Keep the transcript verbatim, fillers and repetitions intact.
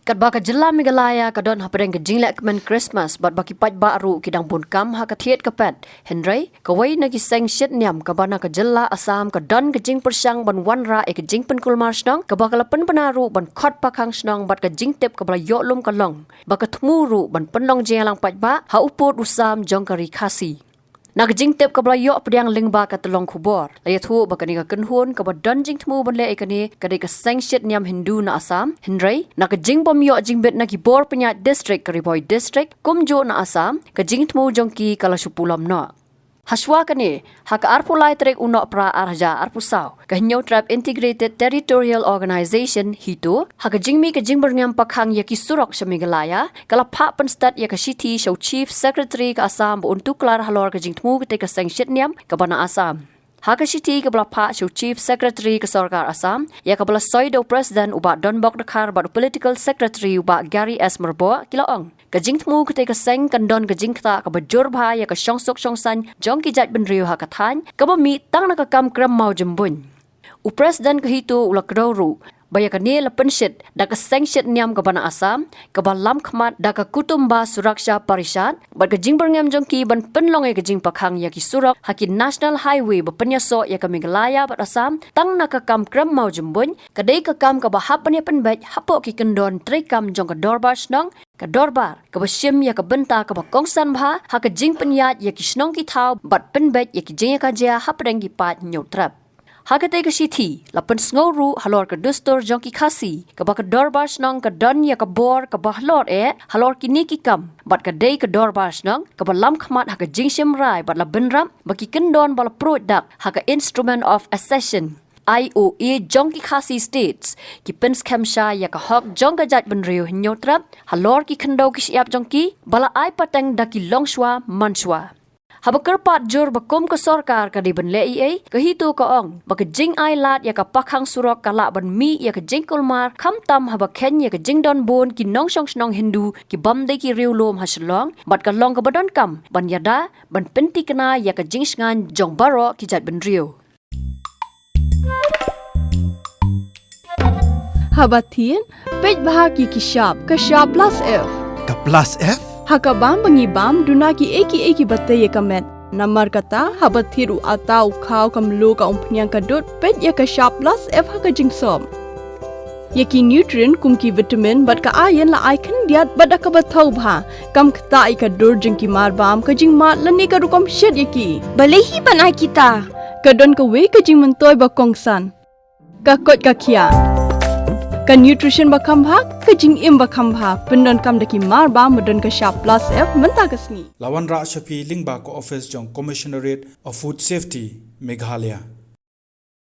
Katba ka jylla Meghalaya ka don hapdeng ka jinglehkmen Christmas bad ba ki paidbah ruh ki dang bun kam ha ka thied ka pet, hynrei kawei na ki seng shit niam kaba na ka jylla Assam ka don ka jingpyrshang ban wanrah ïa ka jingpynkulmar shnong kaba ka la pynbna ruh ban khot pakhang shnong bad ka jingtip kaba la ïoh lum ka long ba ka thmu ruh ban pynlong jingïalang paidbah ha u pud u sam jong ka ri Khasi. Na ka jingtip kaba la ïoh pdiang lyngba ka tyllong khubor, la ïathuh ba kane ka kynhun kaba don jingthmu ban leh ïa kane ka dei ka seng shit niam Hindu na Assam, hynrei na ka jingbym ïoh jingbit na ki bor pynïaid district ka Ri Bhoi District kumjuh na Assam, ka jingthmu jong ki ka la shu pulom noh. Hashwa kane, ha ka arphew lai tarik u Nohprah ar hajar arphew saw, ka Hynñiewtrep Integrated Territorial Organization, HITO, ha ka jingmih ka jingbyrngem pakhang ïa ki surok sha Meghalaya, ka la phah pynstet ïa ka shithi sha u Chief Secretary ka Assam ba un tuklar halor ka jingthmu katei ka seng shit niam kaba na Assam. Ha ka shithi kaba la phah sha u Chief Secretary ka sorkar Assam, ïa kaba la soi da u President u Bah Donbok Dkhar bad u Political Secretary u Bah Gary S Myrboh, ki la ong, ka jingthmu katei ka seng kan don ka jingktah kaba jur bha ïa ka shongsuk shongsaiñ jong ki jaitbynriew ha ka thaiñ, kaba mih tang na ka kam krem mawjymbuiñ. U President ka HITO u la kdew ruh ba ïa kane la pynshit da ka seng shit niam kaba na Assam, kaba lam khmat da ka Kutumba Suraksha Parishad, bad ka jingbyrngem jong ki ban pynlong ïa ka jingpakhang ïa ki surok ha ki National Highway ba pynïasoh ïa ka Meghalaya bad Assam tang na ka kam krem mawjymbuiñ, ka dei ka kam kaba hap ban ïa pynbeit hapoh ki kyndon treikam jong ka dorbar shnong, ka dorbar kaba shim ïa ka bynta kaba kongsan bha ha ka jingpynïaid ïa ki shnong ki thaw bad pynbeit ïa ki jingïakajia hapdeng ki paid Hynñiewtrep. Ha katei ka shithi la pynsngew ruh halor ka dustur jong ki Khasi, kaba ka dorbar shnong ka don ïa ka bor kaba halor eh halor kine ki kam, bad ka dei ka dorbar shnong kaba lam khmat ha ka jingshim rai bad la bynrap ba ki kyndon ba la pruid dak ha ka Instrument of Accession, I O A, jong ki Khasi States ki pynskhem shai ïa ka hok jong ka jaitbynriew Hynñiewtrep halor ki khyndew ki shyiap jong ki ba la ai pateng da ki longshuwa manshuwa. Haba kyrpad jur ba kum ka sorkar ka dei ban leh ei ei, ka HITO ka ong ba ka jingai lad ïa ka pakhang surok ka lah ban mih ïa ka jingkulmar, khamtam haba kheiñ ïa ka jingdon bun ki nongshong shnong Hindu ki bym dei ki riewlum ha Shillong, bad ka long kaba donkam ban ïada ban pyntikna ïa ka jingshngaiñ jong baroh ki jaitbynriew. Haba thied, peit bha ki ki shap, ka shap plus F. Ka plus F? Ha ka bam ba ngi bam, duna ki ei ki ei kiba tei ïa ka met. Namar kata, haba thied u atta u khaw, ka mluh, ka umphniang, ka dud, peit ïa ka shap plus F ha ka jingsop. Ïa ki nutrient kum ki vitamin bad ka iron la ai khyndiat bad da kaba thaw bha, kam ktah ïa ka dur jong ki marbam, ka jingmad lane ka rukom shet ïa ki. Balei hi ban ai kita? Ka don kawei ka jingmyntoi ba kongsan. Ka koit ka khiah. Ka nutrition ba kham bha, ka jingim ba kham bha, pyndonkam da ki marbam ba don ka shap plus F mynta ka sngi. La wanrah sha phi lyngba ka office jong Commissionerate of Food Safety, Meghalaya.